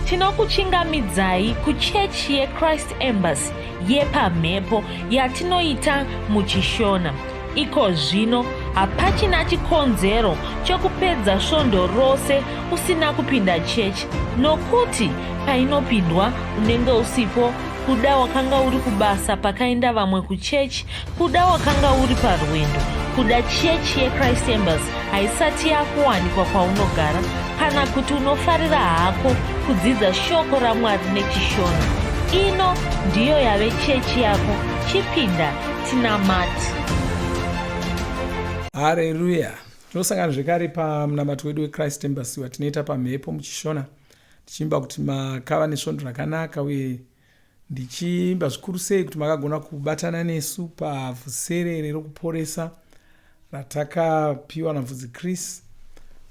Tinokuchingamidzai kuchechi yeChrist Embassy yepamhepo yatinoita muchiShona. Iko zvino hapachina chikonzero chekupedza svondo rose usina kupinda chechi nokuti painopindwa unenge usipo kuda wakanga uri kubasa pakaenda vamwe kuchechi kuda wakanga uri parwendo kuda chechi yechrist embassy haisati yakuwanikwa kwaunogara kana kuti unofarira hako kudzidza shoko ramwari nechishona ino ndiyo yave chechi yako chipinda tinamati hareruya tinosangana zvekare pamunamato wedu wechrist embassy watinoita pamhepo muchishona tichiimba kuti makava nesvondo rakanaka uye ndichiimba zvikuru sei kuti makagona kubatana nesu pavhuserere rokuporesa ratakapiwa namfudzi chris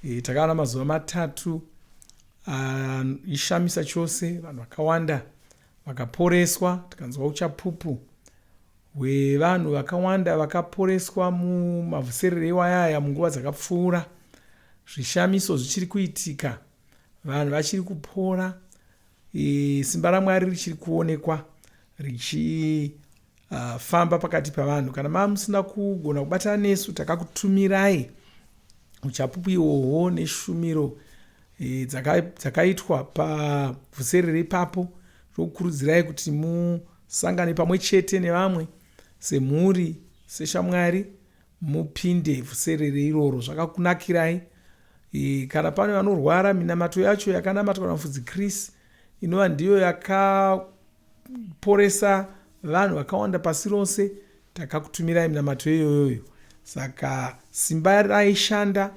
e, takava namazuva matatu aishamisa chose vanhu vakawanda vakaporeswa tikanzwa uchapupu hwevanhu vakawanda vakaporeswa mumavhuserere iwayaya munguva dzakapfuura zvishamiso zvichiri kuitika vanhu vachiri kupora e, simba ramwari richiri kuonekwa richifamba uh, pakati pavanhu kana maa musina kugona kubatana nesu takakutumirai uchapupu ihwohwo neshumiro e, dzakaitwa pavhuserere ipapo tokukurudzirai kuti musangane pamwe chete nevamwe semhuri seshamwari mupinde vhuserere iroro zvakakunakirai e, kana pane vanorwara minamato yacho yakanamatwa namufudzi chris inova ndiyo yakaporesa vanhu vakawanda pasi rose takakutumirai minamato iyoyoyo saka simba raishanda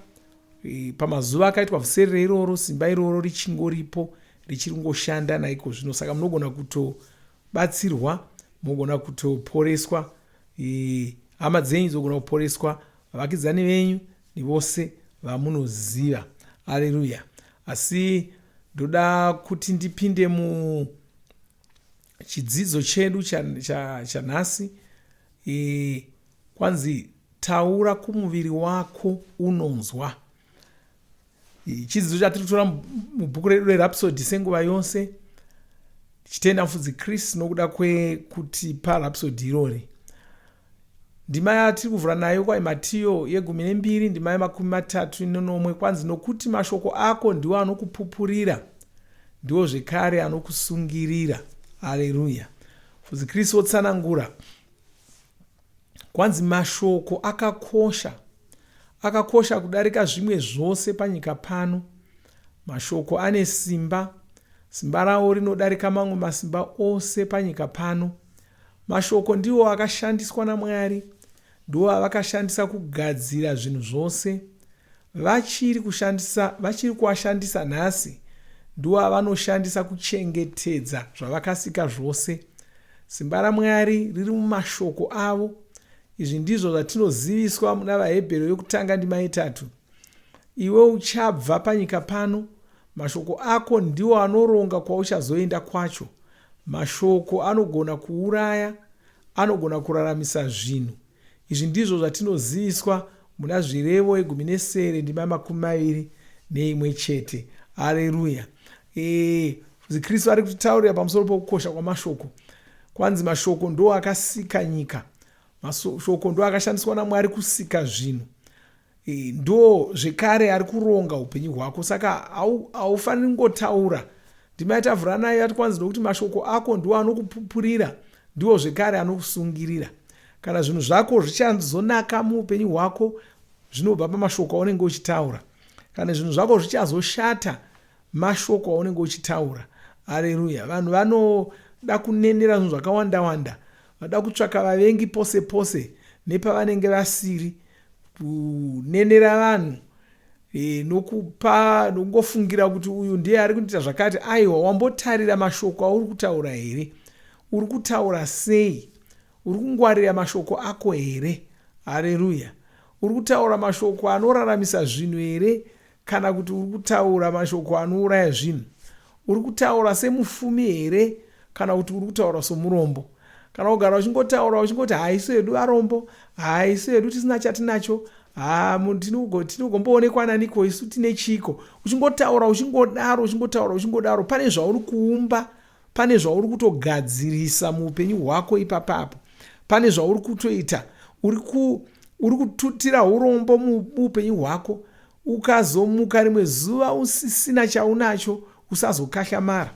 e, pamazuva akaitwa vhuserere iroro simba iroro richingoripo richiri kungoshanda naiko zvino saka munogona kutobatsirwa mogona kutoporeswa e, hama dzenyu dzogona kuporeswa vavakidzani venyu nevose vamunoziva aleluya asi ndoda kuti ndipinde muchidzidzo chedu chanhasi cha, cha e, kwanzi taura kumuviri wako unonzwa chidzidzo chatiri kutora mubhuku redu rerhapsody senguva yose tichitenda mufudzi chris nokuda kwekutipa rhapsody irori ndima yatiri kuvhura nayo kwai matiyo yegumi nembiri ndima yemakumi matatu nenomwe kwanzi nokuti mashoko ako ndiwo anokupupurira ndiwo zvekare anokusungirira aleluya mufudzi chris wotsanangura Kwanzi mashoko akakosha, akakosha kudarika zvimwe zvose panyika pano. Mashoko ane simba, simba rawo rinodarika mamwe masimba ose panyika pano. Mashoko ndiwo akashandiswa naMwari, ndiwo avakashandisa kugadzira zvinhu zvose. Vachiri kushandisa, vachiri kuashandisa nhasi, ndiwo avanoshandisa kuchengetedza zvavakasika zvose. Simba raMwari riri mumashoko avo. Izvi ndizvo zvatinoziviswa muna VaHebheru yokutanga ndima yetatu. Iwe uchabva panyika pano, mashoko ako ndiwo anoronga kwauchazoenda kwacho. Mashoko anogona kuuraya, anogona kuraramisa zvinhu. Izvi ndizvo zvatinoziviswa muna Zvirevo yegumi nesere ndima yamakumi maviri neimwe chete. Hareruya! E, Kristu ari kutitaurira pamusoro pokukosha kwamashoko. Kwanzi mashoko ndo akasika nyika. Mashoko ndo akashandiswa naMwari kusika zvinhu. E, ndo zvekare ari kuronga upenyu hwako saka haufaniri kungotaura ndima yatavhura nayo yati kwanzi nokuti mashoko ako ndiwo anokupupurira ndiwo zvekare anokusungirira kana zvinhu zvako zvichazonaka muupenyu hwako zvinobva pamashoko aunenge uchitaura kana zvinhu zvako zvichazoshata mashoko aunenge uchitaura areruya vanhu vanoda kunenera zvinhu zvakawanda wanda vada kutsvaka vavengi pose pose nepavanenge vasiri kunenera vanhu e, nokupa nokungofungira kuti uyu ndiye ari kundiita zvakati aiwa wambotarira mashoko auri kutaura here uri kutaura sei uri kungwarira mashoko ako here hareruya uri kutaura mashoko anoraramisa zvinhu here kana kuti uri kutaura mashoko anouraya zvinhu uri kutaura semufumi here kana kuti uri kutaura somurombo kana kugara uchingotaura uchingoti haisu hedu varombo haisu hedu tisina chatinacho Ha, tinogomboonekwa naniko isu tine chiiko? Uchingotaura uchingodaro, uchingotaura uchingodaro, pane zvauri kuumba, pane zvauri kutogadzirisa muupenyu hwako ipapapo. Pane zvauri kutoita, uri kututira urombo muupenyu hwako. Ukazomuka rimwe zuva usisina chaunacho, usazokahlamara.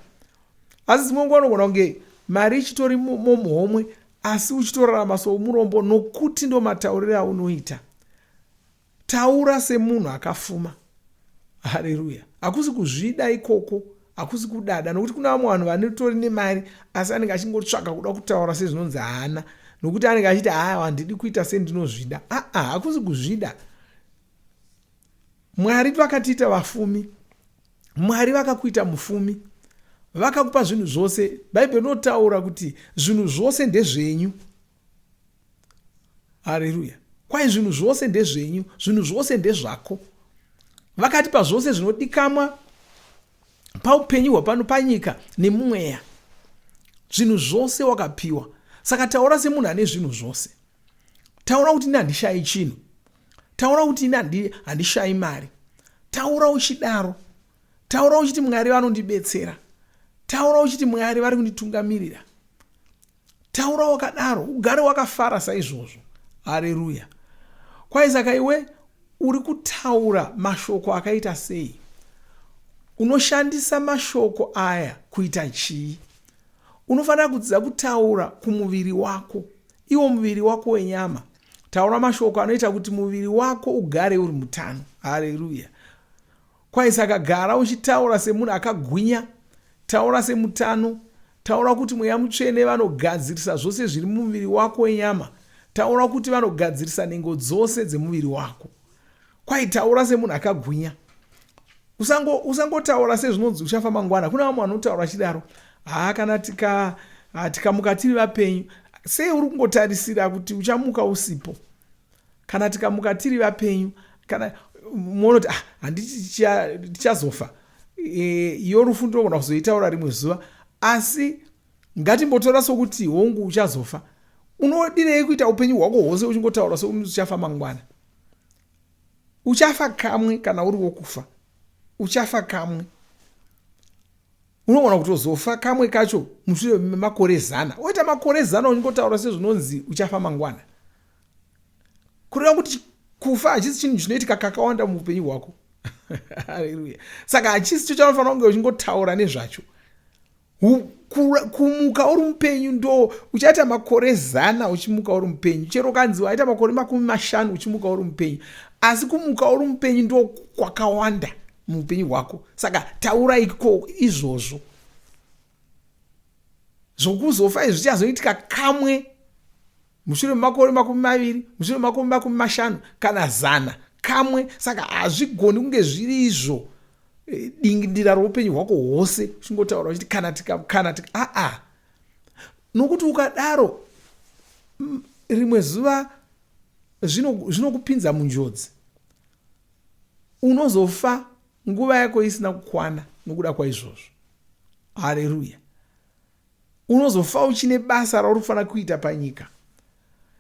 Asi dzimwe nguva unogona kunge mari ichitori muhomwe, asi uchitorarama somurombo, nokuti ndo matauriro aunoita. Taura semunhu akafuma. Hareruya! Hakusi kuzvida ikoko, hakusi kudada, nokuti kuna vamwe vanhu vanotori nemari, asi anenge achingotsvaka kuda kutaura sezvinonzi haana, nokuti anenge achiti, haa, handidi kuita sendinozvida. Aa, hakusi kuzvida. Mwari vakatiita vafumi. Mwari vakakuita mufumi, vakakupa zvinhu zvose. Bhaibheri rinotaura kuti zvinhu zvose ndezvenyu. Hareruya! Kwai zvinhu zvose ndezvenyu, zvinhu zvose ndezvako. Vakatipa zvose zvinodikamwa paupenyu hwapano panyika nemumweya. Zvinhu zvose wakapiwa. Saka taura semunhu ane zvinhu zvose. Taura kuti ini handishayi chinhu. Taura kuti ini handishayi mari. Taura uchidaro. Taura uchiti Mwari vanondibetsera. Taura uchiti Mwari vari kunditungamirira. Taura wakadaro, ugare wakafara saizvozvo. Hareruya! Kwai saka iwe uri kutaura mashoko akaita sei? Unoshandisa mashoko aya kuita chii? Unofanira kudzidza kutaura kumuviri wako, iwo muviri wako wenyama. Taura mashoko anoita kuti muviri wako ugare uri mutano. Hareruya! Kwai saka gara uchitaura semunhu akagwinya, taura semutano, taura kuti Mweya Mutsvene vanogadzirisa zvose zviri mumuviri wako wenyama, taura kuti vanogadzirisa nhengo dzose dzemuviri wako. Kwai taura semunhu akagwinya. Usangotaura sezvinonzi uchafa mangwana. Kuna vamwe vanotaura vachidaro, haa, kana tikamuka tiri vapenyu. Sei uri kungotarisira kuti uchamuka usipo? Kana tikamuka tiri vapenyu, kana muonoti, ah, handiti tichazofa. Iyo rufu ndinogona kuzoitaura rimwe zuva, asi ngatimbotora sokuti hongu uchazofa. Unodirei kuita upenyu hwako hwose uchingotaura sokuti uchafa mangwana? Uchafa kamwe kana uri wokufa. Uchafa kamwe. Unogona kutozofa kamwe kacho mushure memakore 100. Woita makore 100 uchingotaura sezvinonzi uchafa mangwana. Kureva kuti kufa hachisi chinhu chinoitika kakawanda muupenyu hwako. Haleluya! Saka hachisi cho chaunofanira kunge uchingotaura nezvacho. Kumuka uri mupenyu ndo uchaita makore 100 uchimuka uri mupenyu. Chero kanzi waita makore 50 uchimuka uri mupenyu, asi kumuka uri mupenyu ndo kwakawanda muupenyu hwako. Saka taura iko izvozvo. Zvokuzofa izvi zvichazoitika kamwe mushure memakore 20, mushure memakore 50 kana 100, kamwe. Saka hazvigoni kunge zviri izvo dingindira roupenyu hwako hwose uchingotaura uchiti kana tika, kana tika, aa. Nokuti ukadaro rimwe zuva zvinokupinza munjodzi. Unozofa nguva yako isina kukwana nokuda kwaizvozvo. Hareruya! Unozofa uchine basa rauri kufanira kuita panyika.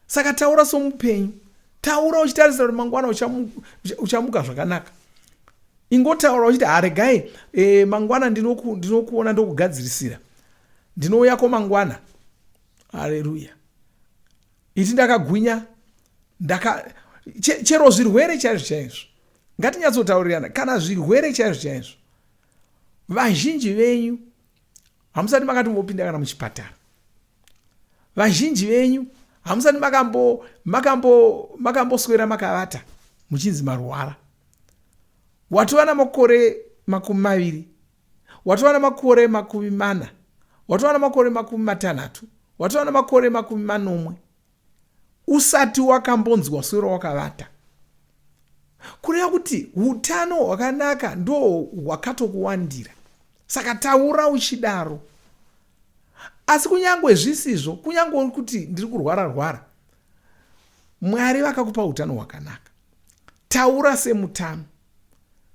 Saka taura somupenyu. Taura uchitarisira kuti mangwana uchamuka zvakanaka. Ingotaura uchiti, haregai, mangwana ndinokuona ndokugadzirisira. Ndinouyako mangwana. Hareruya! Iti ndakagwinya, chero zvirwere chaizvo chaizvo. Ngatinyatsotaurirana, kana zvirwere chaizvo chaizvo. Vazhinji venyu hamusati makatombopinda kana muchipatara. Vazhinji venyu hamusati makamboswera makavata muchinzi marwara. Watova namakore 20, watova namakore 40, watova namakore 60, watova namakore 70, usati wakambonzwa swero wakavata. Kureva kuti utano hwakanaka ndo hwakatokuwandira. Saka taura uchidaro. Asi kunyange zvisizvo, kunyange uri kuti ndiri kurwara rwara, Mwari vakakupa utano hwakanaka. Taura semutano.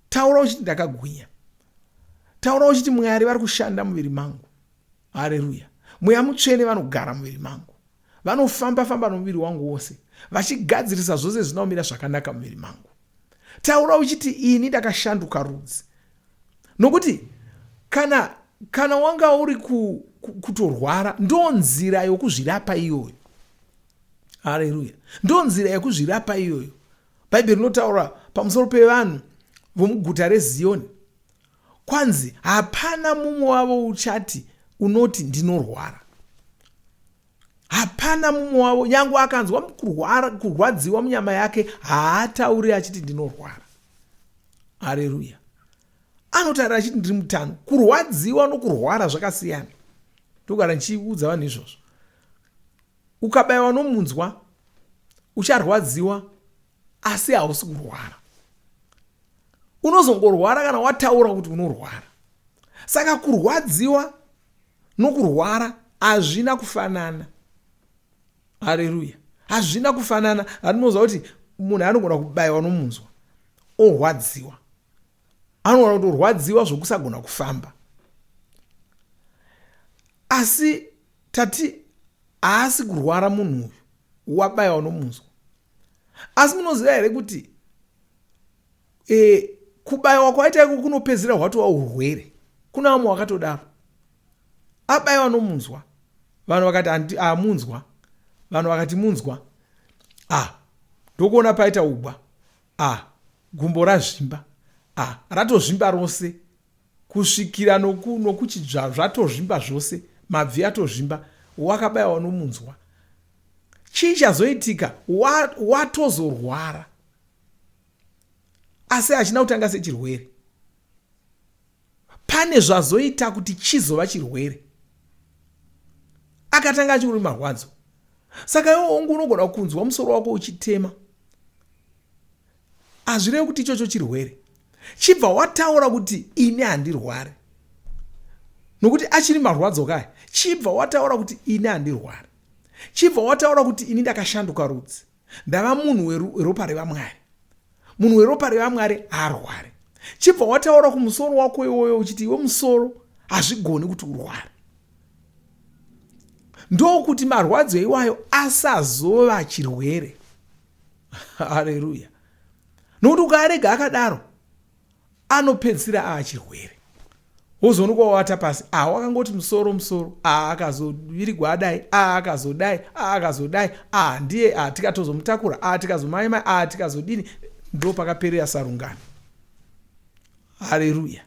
Taura uchiti ndakagwinya. Taura uchiti Mwari vari kushanda muviri mangu. Hareruya! Mweya Mutsvene vanogara muviri mangu. Vanofamba famba nomuviri wangu wose vachigadzirisa zvose zvisina kumira zvakanaka muviri mangu. Taura uchiti ini ndakashanduka rudzi. Nokuti kana kana wanga uri ku, ku, kutorwara ndo nzira yokuzvirapa iyoyo. Haleluya. Ndo nzira yekuzvirapa iyoyo. Bhaibheri rinotaura pamusoro pevanhu vomuguta reZiyoni. Kwanzi hapana mumwe wavo uchati unoti ndinorwara. Hapana mumwe wavo nyange akanzwa kurwara kurwadziwa munyama yake haatauri achiti ndinorwara. Haleluya. Anotaura achiti ndiri mutano. Kurwadziwa nokurwara zvakasiyana. Ndogara ndichiudza vanhu izvozvo. Ukabayiwa nomunzwa ucharwadziwa asi hausi kurwara. Unozongorwara kana wataura kuti unorwara. Saka kurwadziwa nokurwara hazvina kufanana. Haleluya. Hazvina kufanana. Hatinoziva kuti munhu anogona kubayiwa nomunzwa orwadziwa. Anogona kutorwadziwa zvokusagona kufamba. Asi tati haasi kurwara munhu uyu wabayiwa nomunzwa. Asi munoziva here kuti e, kubayiwa kwaita iko kunopedzera hwatova urwere. Kuna vamwe wakatodaro. Abayiwa nomunzwa. Vanhu vakati amunzwa. Vanhu vakati munzwa. Ah, ndokuona paita ubwa. Ah, gumbo razvimba. Ah, ratozvimba rose. Kusvikira noku, nokuchidzva zvatozvimba zvose, mabvi atozvimba, wakabaiwa nomunzwa. Chii chazoitika? Wa, watozorwara. Asi hachina kutanga sechirwere. Pane zvazoita kuti chizova chirwere. Akatanga achingori marwadzo. Saka iwe hongu unogona kunzwa musoro wako uchitema. Hazvirevi kuti ichocho chirwere. Chibva wataura kuti ini handirware. Nokuti achiri marwadzo kaya. Chibva wataura kuti ini handirware. Chibva wataura kuti ini ndakashanduka rudzi. Ndava munhu weropa revaMwari. Munhu weropa revaMwari haarware. Chibva wataura kumusoro wako iwoyo uchiti iwe musoro hazvigoni kuti urware. Ndokuti marwadzo iwayo asazova chirwere. Haleluya. Nokuti ukaarega akadaro anopedzisira ava chirwere. Wozoonekwa wavata pasi, ah wakangoti musoro musoro, ah akazovirigwa adai, ah akazodai, ah akazodai, ah ndiye, ah tikatozomutakura, ah tikazomaima, ah tikazodini, ndo pakaperera sarungano. Haleluya.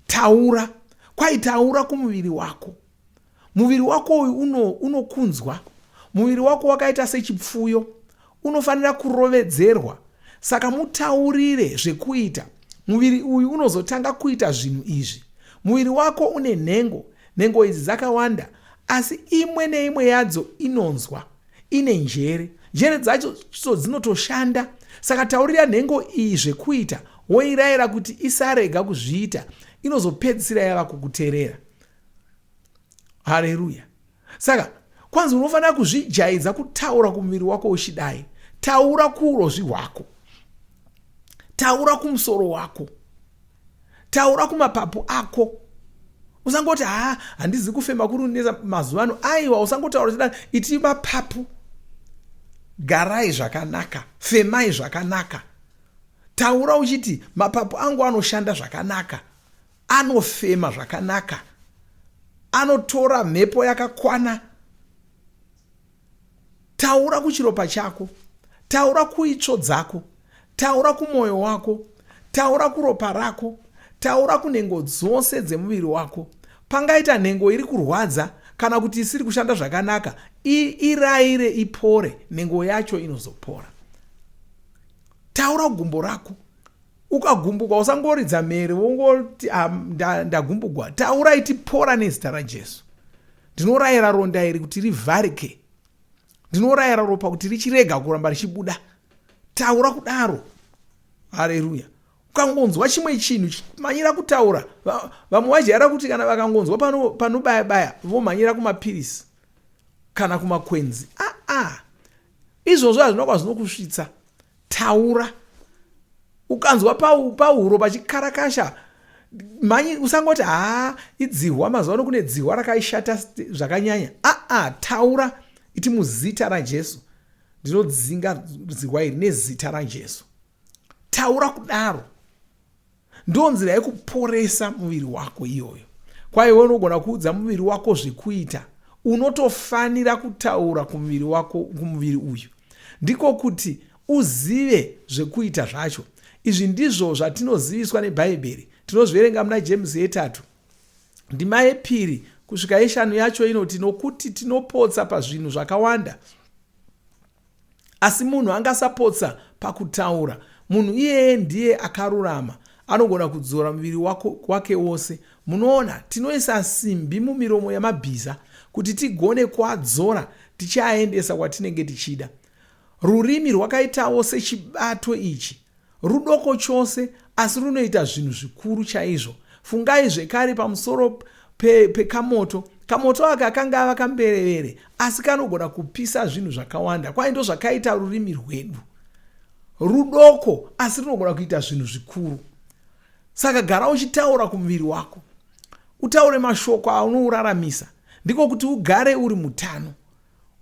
Taura, kwai taura kumuviri wako. Muviri wako uyu uno, unokunzwa. Muviri wako wakaita sechipfuyo, unofanira kurovedzerwa. Saka mutaurire zvekuita. Muviri uyu unozotanga kuita zvinhu izvi. Muviri wako une nhengo. Nhengo idzi dzakawanda, asi imwe neimwe yadzo inonzwa. Ine njere. Njere dzacho dzinotoshanda. Saka taurira nhengo iyi zvekuita, woirayira kuti isarega kuzviita. Inozopedzisira yava kukuterera. Haleluya. Saka kwanzi unofanira kuzvijaidza kutaura kumuviri wako uchidai. Taura kuurozvi hwako. Taura kumusoro wako. Taura kumapapu ako. Usangoti ha handizi kufema kuri kunetsa mazuva ano. Aiwa usangotaura uchidai iti mapapu. Garai zvakanaka. Femai zvakanaka. Taura uchiti mapapu angu anoshanda zvakanaka. Anofema zvakanaka. Anotora mhepo yakakwana. Taura kuchiropa chako. Taura kuitsvo dzako. Taura kumwoyo wako. Taura kuropa rako. Taura kunhengo dzose dzemuviri wako. Pangaita nhengo iri kurwadza kana kuti isiri kushanda zvakanaka, iraire ipore, nhengo yacho inozopora. Taura gumbo rako. Ukagumbugwa usangoridza mhere wongoti ah, ndagumbugwa. Taura iti pora nezita raJesu. Ndinorayira ronda iri kuti rivharike. Ndinorayira ropa kuti richirega kuramba richibuda. Taura kudaro. Haleluya. Ukangonzwa chimwe chinhu manyira kutaura. Vamwe vajaira kuti kana vakangonzwa panobaya baya vomhanyira kumapirisi kana kumakwenzi. Ah ah. Izvozvo hazvina kwazvinokusvitsa. Taura. Ukanzwa pahuro pachikarakasha manyi usangoti haa idzihwa mazuva ano kune dzihwa rakaishata zvakanyanya aa taura. Iti muzita raJesu ndinodzinga dzihwa iri nezita raJesu. Taura kudaro. Ndo nzira yekuporesa muviri wako iyoyo. Kwaiwe unogona kuudza muviri wako zvekuita. Unotofanira kutaura kumuviri wako, kumuviri uyu. Ndiko kuti uzive zvekuita zvacho. Izvi ndizvo zvatinoziviswa neBhaibheri. Tinozviverenga muna James yetatu. Ndima yepiri kusvika yeshanu yacho inoti, Nokuti tinopotsa pazvinhu zvakawanda. Asi munhu angasapotsa pakutaura. Munhu iyeye ndiye akarurama, anogona kudzora muviri wako, wake wose. Munoona, tinoisa simbi mumiromo yamabhiza kuti tigone kuadzora tichiaendesa kwatinenge tichida. Rurimi rwakaitawo sechibato ichi. Rudoko chose asi runoita zvinhu zvikuru chaizvo. Fungai zvekare pamusoro pe, pekamoto. Kamoto aka kangava kamberevere asi kanogona kupisa zvinhu zvakawanda. Kwai ndozvakaita rurimi rwedu. Rudoko asi runogona kuita zvinhu zvikuru. Saka gara uchitaura kumuviri wako. Utaure mashoko anouraramisa. Ndiko kuti ugare uri mutano.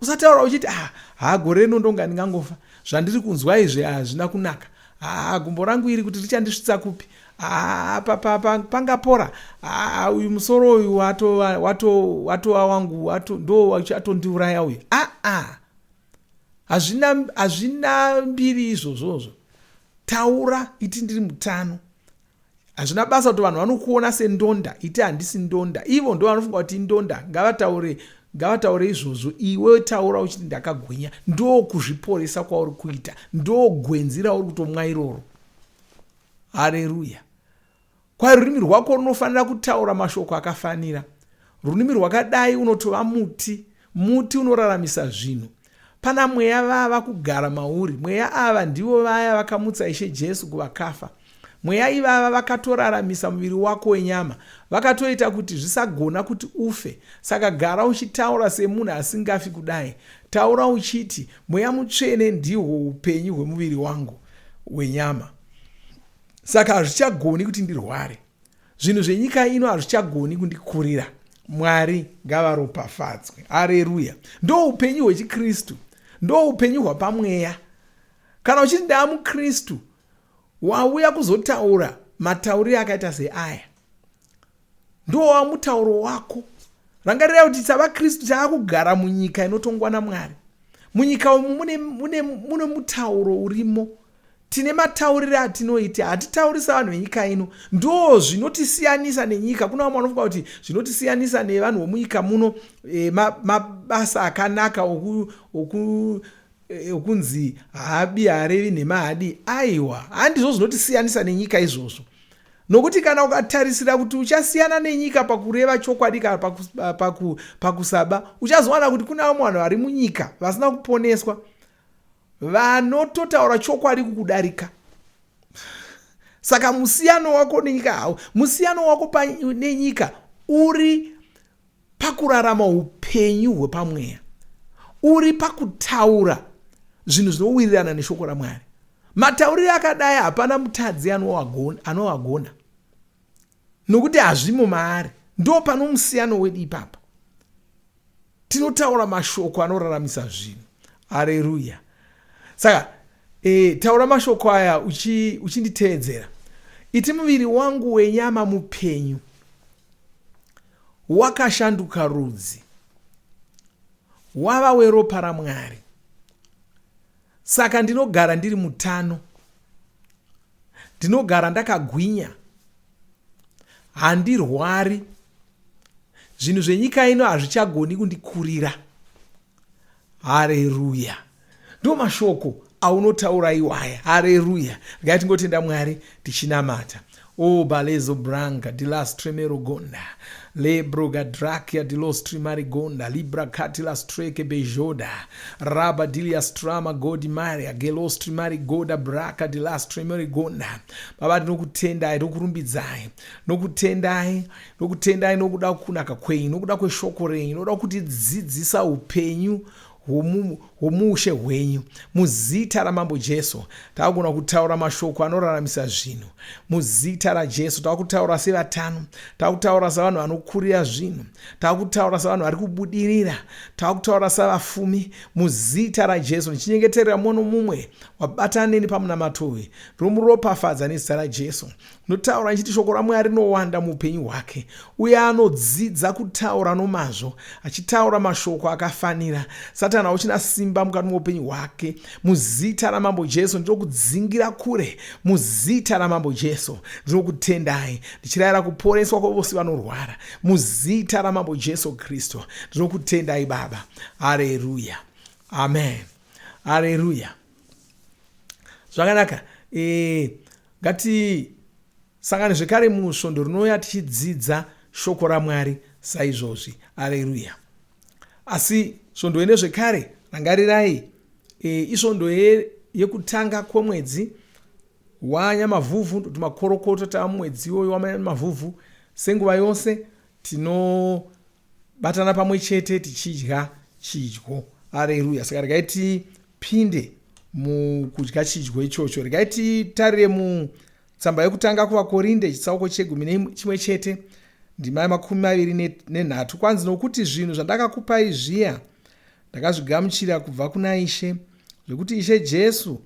Usataura uchiti ah, haa gore rino ndonga ndingangofa. Zvandiri kunzwa izvi hazvina kunaka. Haa gumbo rangu iri kuti richandisvitsa kupi? Haa pa, pa, pa, pangapora. Haa uyu musoro uyu watova wato, watova wangu wato, ndo atondiuraya uyu. Ah ah. Hazvina hazvina mbiri izvozvozvo. Taura iti ndiri mutano. Hazvina basa kuti vanhu vanokuona sendonda, iti handisi ndonda. Ivo ndo vanofunga kuti indonda, ngavataure ngavataure izvozvo. Iwe taura uchiti ndakagwinya. Ndo kuzviporesa kwauri kuita, ndo gwenzi rauri kutomwa iroro. Hareruya! Kwai rurimi rwako runofanira kutaura mashoko akafanira. Rurimi rwakadai unotova muti, muti unoraramisa zvinhu. Pana mweya vava kugara mauri. Mweya ava ndivo vaya vakamutsa Ishe Jesu kuvakafa. Mweya ivava vakatoraramisa muviri wako wenyama. Vakatoita kuti zvisagona kuti ufe. Saka gara uchitaura semunhu asingafi kudai. Taura uchiti, Mweya Mutsvene ndihwo upenyu hwemuviri wangu wenyama. Saka hazvichagoni kuti ndirware. Zvinhu zvenyika ino hazvichagoni kundikurira. Mwari ngavaropafadzwe. Hareruya. Ndo upenyu hwechiKristu. Ndo upenyu hwapamweya. Kana uchiti ndaa muKristu, wauya kuzotaura matauriro akaita seaya. Ndo wamutauro wako. Rangarira kuti savaKristu taakugara munyika inotongwa naMwari. Munyika umu mune, mune, mune mutauro urimo. Tine mataurire atinoita, hatitauri savanhu venyika ino. Ndo zvinotisiyanisa nenyika. Kuna vamwe vanofunga kuti zvinotisiyanisa nevanhu vomunyika muno e, mabasa akanaka oku, oku, e, okunzi haabi haarevi nhema haadi. Aiwa, handizvo zvinotisiyanisa nenyika izvozvo. Nokuti kana ukatarisira kuti uchasiyana nenyika pakureva chokwadi kana pakusaba, paku, paku uchazowana kuti kuna vamwe vanhu vari munyika vasina kuponeswa vanototaura chokwadi kukudarika. Saka musiyano wako nenyika hawo, musiyano wako nenyika uri pakurarama upenyu hwepamweya, uri pakutaura zvinhu zvinowirirana neshoko raMwari. Matauriro akadai hapana mutadzi anoagona nokuti hazvimo maari. Ndo pano musiyano wedu ipapa. Tinotaura mashoko anoraramisa zvinhu. Hareruya. Saka e, taura mashoko aya uchinditeedzera. Uchi Iti muviri wangu wenyama mupenyu wakashanduka rudzi wava weropa raMwari. Saka ndinogara ndiri mutano. Ndinogara ndakagwinya. Handirwari. Zvinhu zvenyika ino hazvichagoni kundikurira. Hareruya. Ndo mashoko aunotaura iwaya. Hareruya. Regai tingotenda Mwari tichinamata. O balezo branca de las tremero gonda lebro gadrakia de los trimari gonda libra katilas treke bejoda raba dilias trama godi maria gelos trimari goda braka de las tremeri gonda. Baba tinokutendai, tokurumbidzai, nokutendai, nokutendai nokuda kunaka kwenyu, nokuda kweshoko renyu, nokuda kutidzidzisa upenyu. hwomuushe hwenyu. Muzita raMambo Jesu takugona kutaura mashoko anoraramisa zvinhu. Muzita raJesu takutaura sevatano, takutaura savanhu vanokurira zvinhu, takutaura savanhu vari kubudirira, takutaura savafumi. Muzita raJesu ndichinyengeterera mumwe nomumwe wabatana neni pamunamato uyu, ndinomuropafadza nezita raJesu. Ndinotaura ndichiti shoko raMwari rinowanda muupenyu hwake, uye anodzidza kutaura nomazvo, achitaura mashoko akafanira. Satani hauchina simba mukati meupenyu hwake. Muzita raMambo Jesu ndinokudzingira kure. Muzita raMambo Jesu ndinokutendai, ndichirayira kuporeswa kwevose vanorwara. Muzita raMambo Jesu Kristu ndinokutendai Baba. Hareruya, amen. Hareruya. Zvakanaka. E, ngatisangane zvekare musvondo rinouya tichidzidza shoko raMwari saizvozvi. Areruya. Asi svondo ine zvekare, rangarirai, e, isvondo yekutanga kwemwedzi waNyamavhuvhu, ndoti makorokoto tava mumwedzi iwoyo waNyamavhuvhu. Senguva yose tinobatana pamwe chete tichidya chidyo. Areruya. Saka regai tipinde mukudya chidyo ichocho. Regai titarire mutsamba yekutanga kuvaKorinde chitsauko chegumi nechimwe chete ndima yemakumi maviri nenhatu. Kwanzi, nokuti zvinhu zvandakakupai zviya ndakazvigamuchira kubva kuna Ishe, zvekuti Ishe Jesu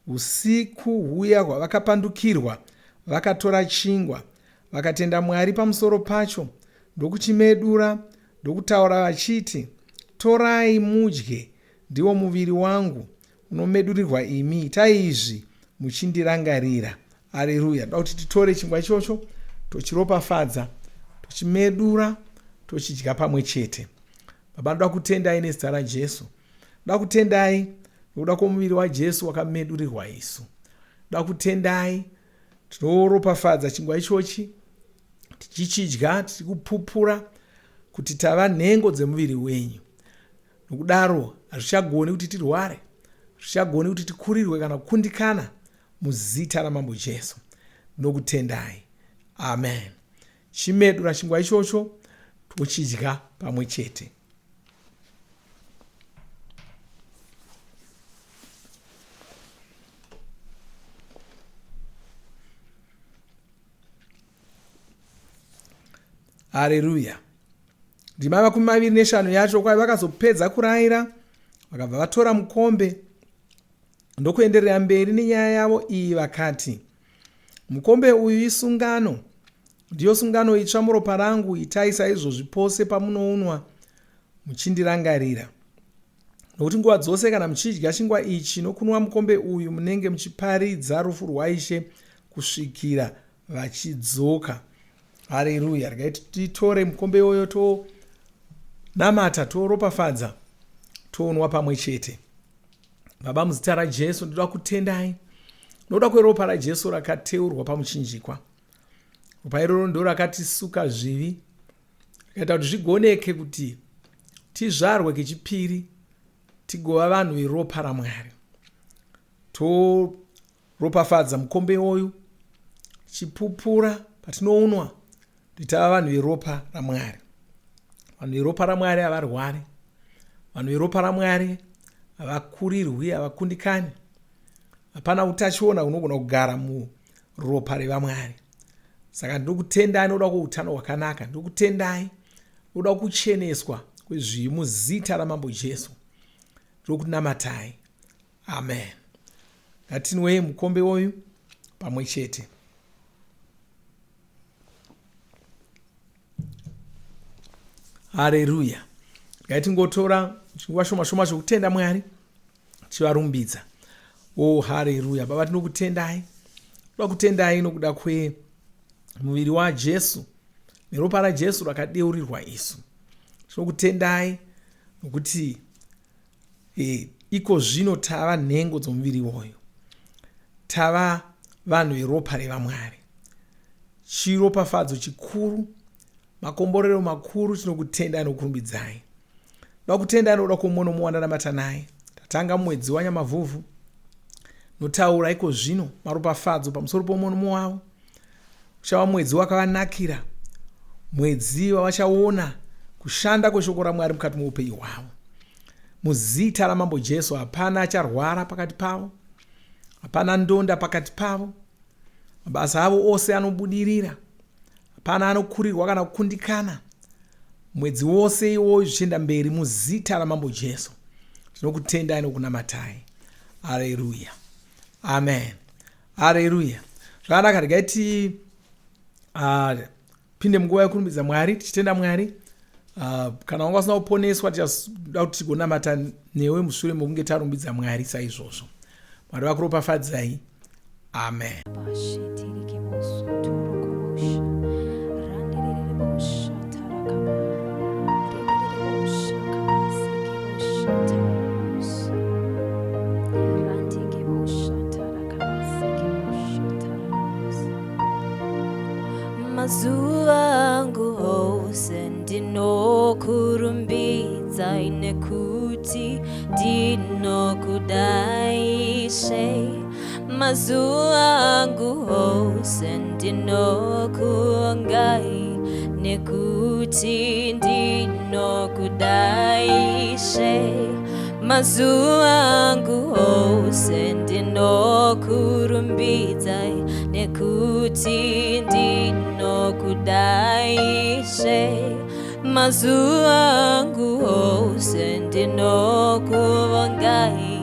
usiku huya hwavakapandukirwa vakatora chingwa, vakatenda Mwari pamusoro pacho, ndokuchimedura, ndokutaura vachiti, Torai mudye, ndiwo muviri wangu unomedurirwa imi, itai izvi muchindirangarira. Areruya. Ndoda kuti titore chingwa ichocho, tochiropafadza, tochimedura, tochidya pamwe chete. Baba, ndoda kutendai nezita raJesu. Ndoda kutendai nokuda kwomuviri waJesu wakamedurirwa isu. Ndoda kutendai, tinoropafadza chingwa ichochi, tichichidya, tichikupupura kuti tava nhengo dzemuviri wenyu. Nokudaro hazvichagoni kuti tirware, hazvichagoni kuti tikurirwe kana kukundikana, muzita raMambo Jesu. Ndinokutendai. Amen. Chimedura chingwa ichocho tochidya pamwe chete. Hareruya. Ndima 25 yacho, kwai vakazopedza kuraira vakabva vatora mukombe ndokuenderera mberi nenyaya yavo iyi vakati, Mukombe uyu isungano, ndiyo sungano itsva muropa rangu, itai saizvozvi pose pamunounwa muchindirangarira. Nokuti nguva dzose kana muchidya chingwa ichi nokunwa mukombe uyu munenge muchiparidza rufu rwaIshe kusvikira vachidzoka. Hareruya. Regai titore mukombe iwoyo tonamata, toropafadza, tounwa pamwe chete. Baba, muzita raJesu ndinoda kutendai nokuda kweropa raJesu rakateurwa pamuchinjikwa. Ropa iroro ndo rakatisuka zvivi, rikaita kuti zvigoneke kuti tizvarwe kechipiri, tigova vanhu veropa raMwari. Toropafadza mukombe iwoyu, tichipupura patinounwa kuti tava vanhu veropa raMwari. Vanhu veropa raMwari havarwari. Vanhu veropa raMwari havakurirwi, havakundikani. Hapana utachiona hunogona kugara muropa revaMwari. Saka ndinokutendai nokuda kweutano hwakanaka. Ndinokutendai nokuda kucheneswa kwezvivi muzita raMambo Jesu. Ndinokunamatai. Amen. Ngatinwei mukombe uyu pamwe chete. Hareruya. Ngaitingotora chinguva shoma shoma chokutenda Mwari tichivarumbidza. Oh, hareruya. Baba, tinokutendai. Toda kutendai nokuda kwemuviri waJesu neropa raJesu rakadeurirwa isu. Tinokutendai nokuti e, iko zvino tava nhengo dzomuviri iwoyo, tava vanhu veropa revaMwari. Chiropafadzo chikuru, makomborero makuru. Tinokutendai nokurumbidzai. Ndoda kutendai nokuda kwomumwe nomumwe wandanamata naye. Tatanga mumwedzi waNyamavhuvhu, notaura iko zvino maropafadzo pamusoro pomumwe nomumwe wavo. Uchava mwedzi wakavanakira, mwedzi wavachaona kushanda kweshoko raMwari mukati meupenyu hwavo. Muzita raMambo Jesu, hapana acharwara pakati pavo, hapana ndonda pakati pavo. Mabasa avo ose anobudirira, hapana anokurirwa kana kukundikana. Mwedzi wose iwoyo zvichienda mberi, muzita raMambo Jesu tinokutendai nokunamatai. Areruya, amen, areruya. Zvakanaka, regai ti pinde munguva yekurumbidza Mwari tichitenda Mwari. Kana wanga usina kuponeswa, tichada kuti tigonamata newe mushure mekunge tarumbidza Mwari saizvozvo. Mwari vakuropafadzai. Amen. Mazuva angu ose ndinokurumbidzai nekuti ndinokudai Ishe. Mazuva angu ose ndinokuongai nekuti ndinokudai Ishe. Mazuva angu ose ndinokurumbidzai nekuti ndinokudai Ishe. Mazuva angu ose ndinokuvongai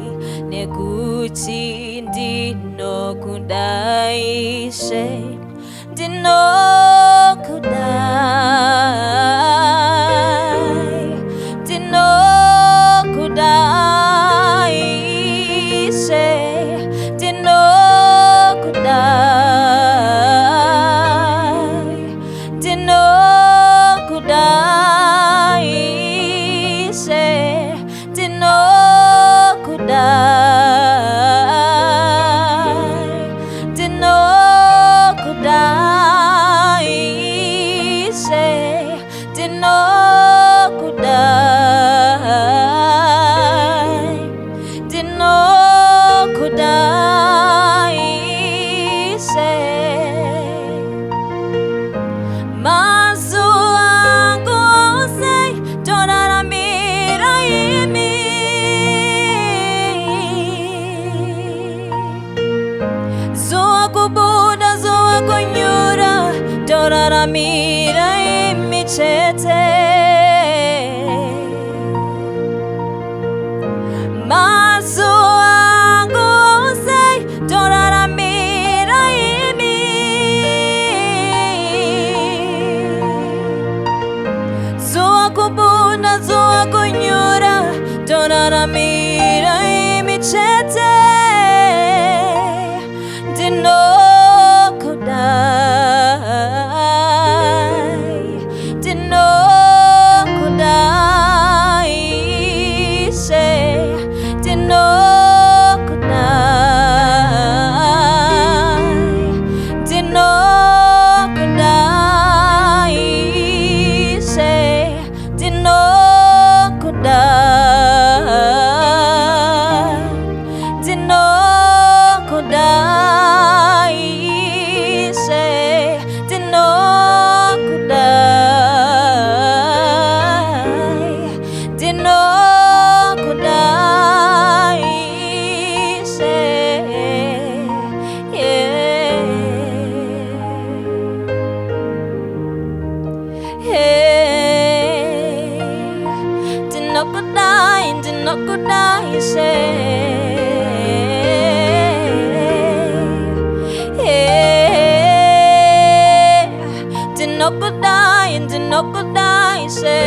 nekuti ndinokudai Ishe. Ndinokudai, ndinokudai Ishe, ndinokudai, ndinokudai Ishe, ndinokudai, ndinokudai Ishe, ndinokudai, ndinokudai Ishe. Mazuva angu ose toraramira imi. Zuva kubuda, zuva kunyura, toraramira imi chete. Mazuva angu ose toraramira imi. Zuva kubuda, zuva kunyura, toraramira imi chete. Ndinokudai, ndinokudai Ishe, ndinokudai, ndinokudai Ishe, ndinokudai, ndinokudai Ishe, ndinokudai, ndinokudai Ishe, yeah. Hey, ndinokudai, ndinokudai Ishe. Hey, ndinokudai, ndinokudai Ishe.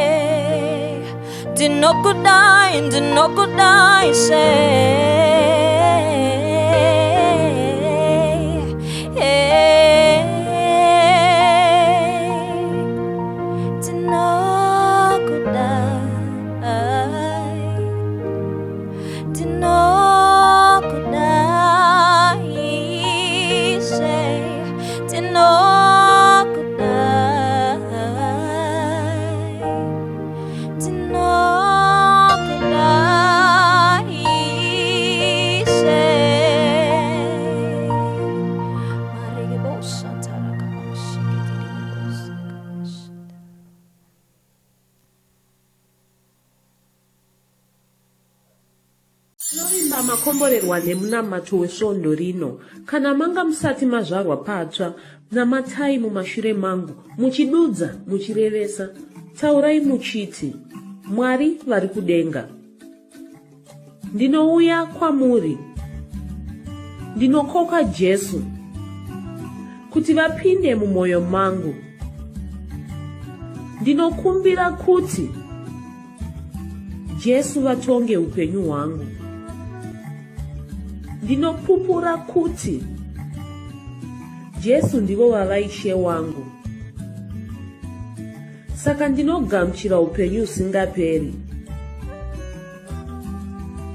Hey, ndinokudai, ndinokudai Ishe. Hey, ndinokudai, ndinokudai Ishe, ndinokudai, ndinokudai. Makomborerwa nemunamato wesvondo rino. Kana manga musati mazvarwa patsva, namatai mumashure mangu, muchidudza, muchirevesa. Taurai muchiti, Mwari vari kudenga. Ndinouya kwamuri. Ndinokoka Jesu kuti vapinde mumwoyo mangu. Ndinokumbira kuti Jesu vatonge upenyu hwangu. Ndinopupura kuti Jesu ndivo vava Ishe wangu. Saka ndinogamuchira upenyu husingaperi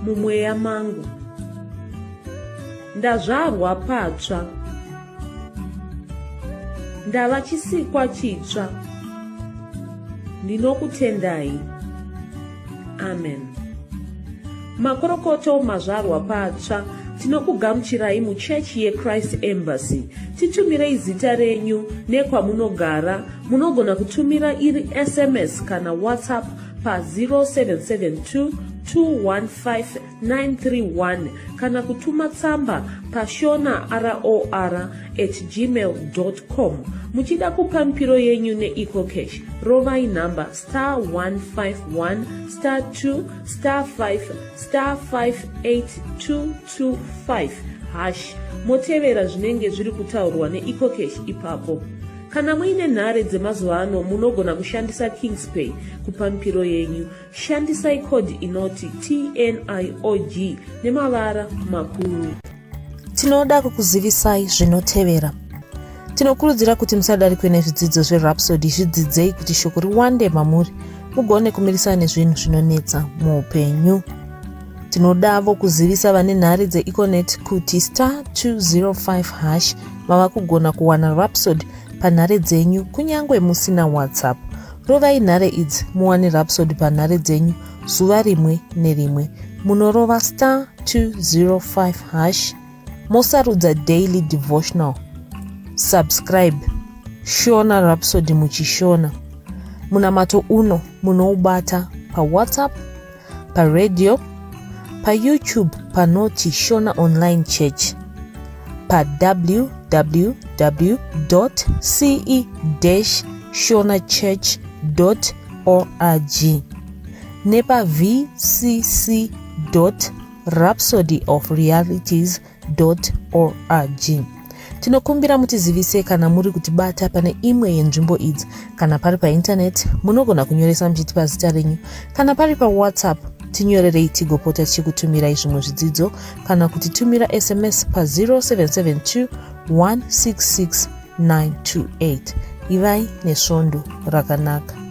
mumweya mangu. Ndazvarwa patsva. Ndava chisikwa chitsva. Ndinokutendai. Amen. Makorokoto mazvarwa patsva tinokugamuchirai muchechi yeChrist Embassy. Titumirei zita renyu nekwamunogara. Munogona kutumira iri SMS kana WhatsApp pa 0772 215 931 kana kutuma tsamba pashona ror at gmail com. Muchida kupa mipiro yenyu neEcoCash, rovai nhamba star 151 star 2 star 5 star 58225 hash motevera zvinenge zviri kutaurwa neEcoCash ipapo. Kana muine nhare dzemazuva ano munogona kushandisa Kingspay kupa mipiro yenyu. Shandisai code inoti TNIOG nemavara makuru. Tinoda kukuzivisai zvinotevera. Tinokurudzira kuti musadarikwe nezvidzidzo zveRhapsody, zvidzidzei kuti shoko riwande mamuri mugone kumirisana nezvinhu zvinonetsa muupenyu. Tinodavo kuzivisa vane nhare dzeEconet kuti star 205 hash mava kugona kuwana Rhapsody panhare dzenyu kunyange musina WhatsApp. Rovai nhare idzi muwane Rhapsody panhare dzenyu zuva rimwe nerimwe. Munorova star 205 hash mosarudza daily devotional. Subscribe Shona Rhapsody muchishona. Munamato uno munoubata paWhatsApp, paradio, paYouTube panoti Shona Online Church, pa www.ce-shonachurch.org nepa vcc rhapsodyofrealities org. Tinokumbira mutizivise kana muri kutibata pane imwe yenzvimbo idzi. Kana pari paintaneti, munogona kunyoresa muchitipa zita renyu. Kana pari paWhatsApp, tinyorerei tigopota tichikutumirai zvimwe zvidzidzo kana kutitumira SMS pa 0772 166 928. Ivai nesvondo rakanaka.